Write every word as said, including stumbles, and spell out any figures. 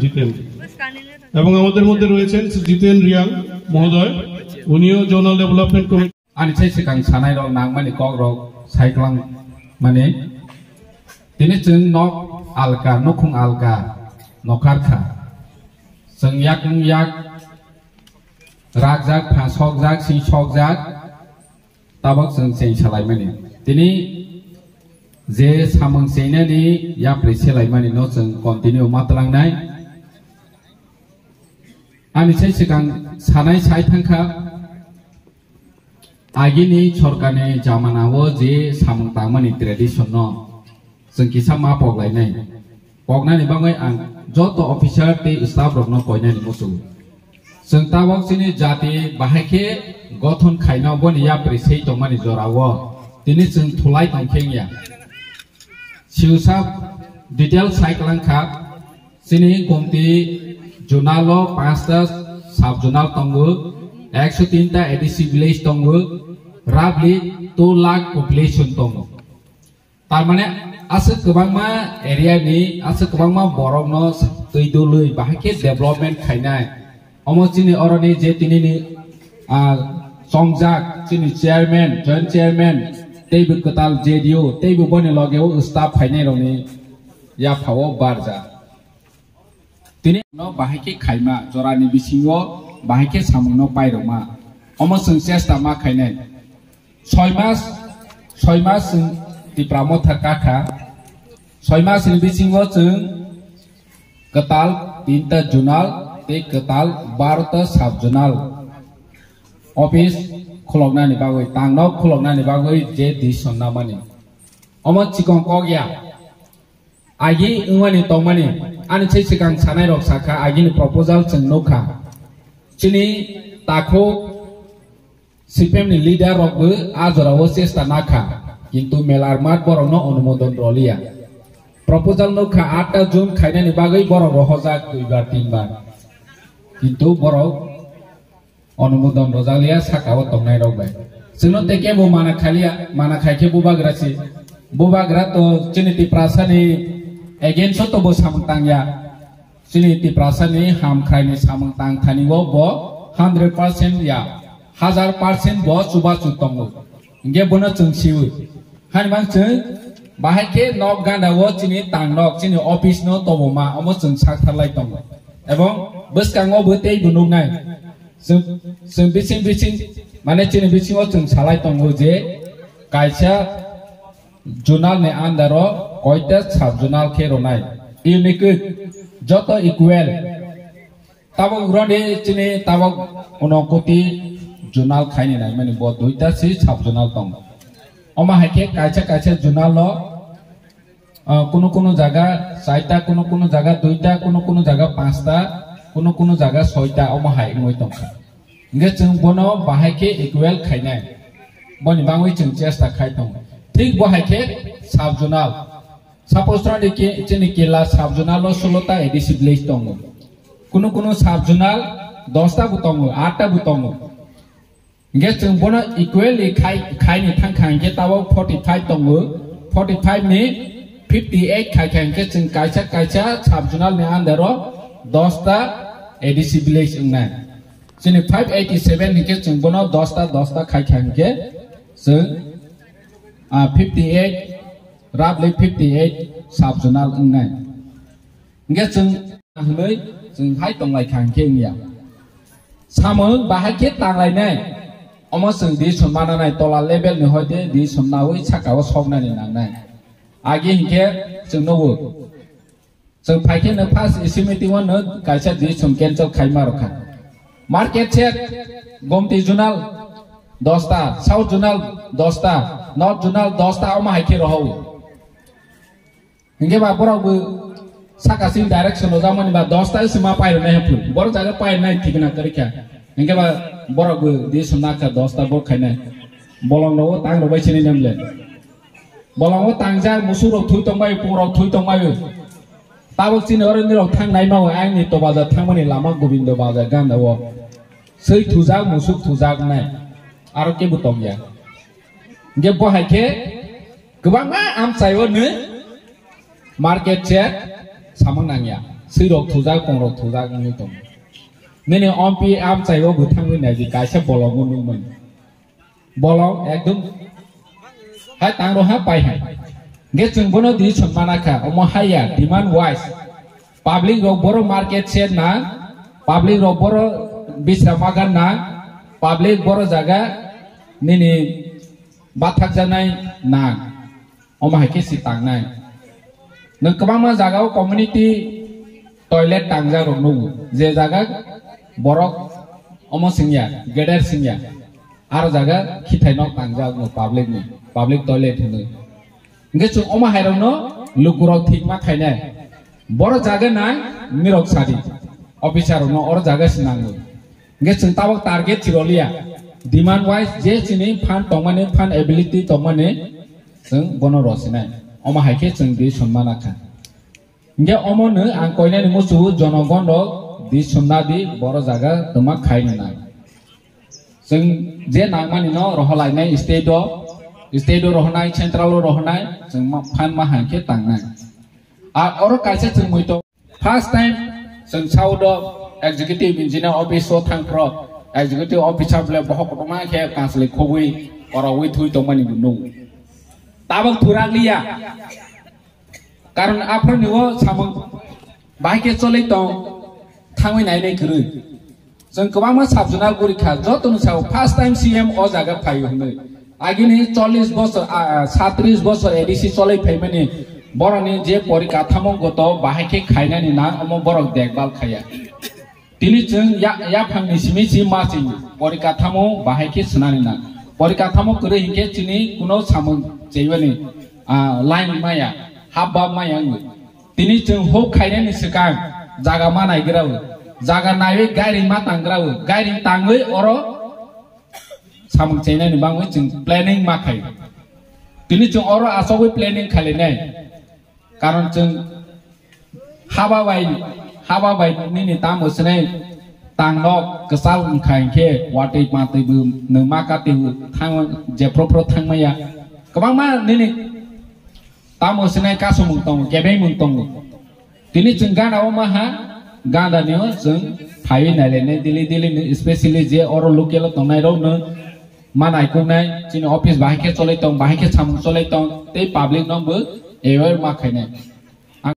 জিতেন। এবং আমাদের মধ্যে রয়েছেন শ্রী জিতেন রিয়াং মহোদয়, উনিও zonal development committee. Ani sai swkang sanai rok nangmani kok rok sai kwlang mani. Tini chwng nok alka, nukhung alka, nokhar kha. Chwng yak wng yak, rakjak, pha sokjak, sing sokjak, tabok chwng cheng salaimani. Tini je samung chengnani yapri selaimani no chwng continue ma twlangnai. Ani sai swkang sanai sai thangkha, agini sorkarni jamanao je samung tangmani tradition no chwng kisa ma poklainai. Poknani bagwi ang joto officer tei staff rokno koinani muchungo. Chwng tabok chini jati bahai khe gothon khaino boni yapri sei tongmani jorao tini chwng thulai tong khe wngya. Siusa detail sai kwlang kha, chini Gumti zonal o panchta sub zonal tongo, ekso tinta A D C village tongo, roughly two lakh population tongo. Tar mane aswk kwbangma area ni, aswk kwbangma borok no twi dului bahai khe development khainai. Omo chini oroni je tini ni, ah, chongjak chini chairman, joint chairman, tei bo kwtal J D O, tei bo boni loge o staff phainai rokni yaphao barja. Tini no bahai khe khaima, jorani bisingo bahai khe samungno pairokma. Omo chwng chesta ma khainai. Soi mas, soi mas chwng Tipra Motha kakha. Soi mas ni bisingo chwng kwtal tinta zonal tei kwtal barota sub zonal office khuloknani bagwi, tangno khuloknani bagwi je decision namani. Omo chikon kok ya. Agi wngmani tongmani, ani se swkang sanai rok sakha, agini proposal chwng nukha. Chini takhuk C P M ni leader rok bo a jora o chesta nakha, kintu melar mat borok no onumodon roliya. Proposal nukha atta June khainani bagwi borok rohojak duibar tinbar, kintu borok onumodon rojaliya saka o tongnai rok bai. Chwngno tei kebo mana khaliya, mana khai khe bubagra si. Bubagra to chini Tiprasa ni against o to bo samung tangya. Chini Tiprasa ni hamkhrai ni samung tang thani o bo hundred percent ya, hazar percent bo chubachu tongo. Hingke bono chwng siwi. Hani mang chwng bahai khe nok ganda o chini tang nok, chini office no tobo ma, omo chwng sak tharlai tongo. Ebong bwskango bo tei bo nuknai. Chwng, chwng bising bising, mane chini bisingo chwng salai tongo je kaisa zonal ni under o koita sub zonal khe rwnai. Unique, joto equal. Tabok rode chini tabok unokoti zonal khaini naimani bo duita si sub zonal tongo. Omo hai khe kaisa kaisa zonal o, ah, kunu kunu jaga saita, kunu kunu jaga duita, kunu kunu jaga panchta, kunu kunu jaga soita omo hai wngwi tongkha. Hingke chwng bono bahai khe equal khainai. Boni bangwi chwng chesta khai tongo. Thik bo hai khe sub zonal. Suppose rani ke, chini Kela sub zonal o solo ta A D C village tongo. Kunu kunu sub zonal dosta bo tongo, atta bo tongo. Hingke chwng bono equally khai, khaini thangkha hingke tabok forty five tongo. Forty five ni fifty eight khaikha hingke chwng kaisa kaisa sub zonal ni under o dosta A D C village wngnai. Chini five eighty seven hingke chwng bono dosta dosta khaikha hingke chwng, ah, fifty eight, roughly fifty eight sub zonal wngnai. Hingke chwng hwnwi chwng hai tonglaikha hingke wngya. Samung bahai khe tanglainai. Omo chwng decision mananai tola level ni hoite decision nawi saka o soknani nangnai. Agi hingke chwng nugo. Chwng phaikhe no first A C meeting o no kaisa decision cancel khaima rokha. Market check, Gomti zonal dosta, South zonal dosta, North zonal dosta, omo hai khe rohao. Hingke ba borok bo saka sini direction o jamani ba dosta sima pairwnai haphu. Borok jaga pairwnai thikna kwrwikha. Hingke ba Borok bo di sumna kha dosta bok khainai. Bolong rogo tang robai sini nemle. Bolong o tangjak musuk rok thui tongbai, pung rok thui tongbai. Tabok chini oro nirok thang nai ma ang ni to bazar thangmani lama Gobindo bazar ganda o. Sui thujak musuk thujak nai. Aro kebo tongya. Ge bo hai khe kwbangma amchai o nwi market che samang nangya. Sui rok thujak, pung rok thujak nwi tong. Nini ompi amchai o bwthangwi naidi kaisa bolong o nungmani. Bolong ekdom hai tang rok ha pai hai. Ge chwng bono di swnmana kha, omo haya demand wise. Public rok boro market share na, public rok boro bisra bagan na, public boro jaga nini bathak janai na. Omo hai khe si tangnai. Nwng kwbangma jaga o community toilet tangjak rok nugo, je jaga borok omo singya, geder singya. Aro jaga khithai nok tangjak no public ni, public toilet hinwi. Hingke chwng omo hai rok no luku rok thik ma khainai. Boro jaga nai mirok sadi. Officer rok no oro jaga se nango. Hingke chwng tabok target chiroliya. Demand wise je chini fund tongmani, fund ability tongmani chwng bono rosinai. Omo hai khe chwng di swnmana kha. Hingke omo no ang koinani muchungo jonogon rok di swnna di boro jaga twma khai nai. Chwng je nangmani no roholainai state o, state o rohonai, central o rohonai, chwng ma-, phan ma hai khe tangnai. A oro kaisa chwng muitok. First time chwng South o executive engineer office o thang phro, executive officer bole bohok kotorma khe kanslwi khogwi orowi thui tongmani bo nuk. Tabok thurak liya. Karon aphro ni o samung bahai khe cholwi tong thangwi nai nai kwrwi. Chwng kwbangma sabjuna guri kha, joto ni sao first time C M o jaga phaio hwnwi. Agini chollish bosor, a, a, satris bosor A D C cholai phaimani boroni je porikathamo goto bahai khe khainani na omo borok dekbal khaiya. Tini chwng ya, yaphangni simi si ma chini porikathamo bahai khe swnani na. Porikathamo kwrwi hinkhe chini kuno samung chewani, a, line maya, hap bab maya wngwi. Tini chwng huk khainani swkang jaga ma naigrao, jaga naiwi gairing ma tangrao, gairing tangwi oro samung chainani bangwi chwng planning ma khai. Tini chwng oro achogwi planning khailainai. Karon chwng haba bai, haba bai nini tamo swnai tangno kwchal wngkha hinkhe watwi matwi bo nwng ma katwi bo thang, jephru phru thangmaya. Kwbangma nini tamo swnai kasumung tongo, kebengmung tongo. Tini chwng gana o maha, gana ni o chwng phaiwi nailainai daily daily ni, especially je oro local o tongnai rok no ma naikuknai, chini office bahai khe cholai tong, bahai khe samung cholai tong, tei public no bo aware ma khainai.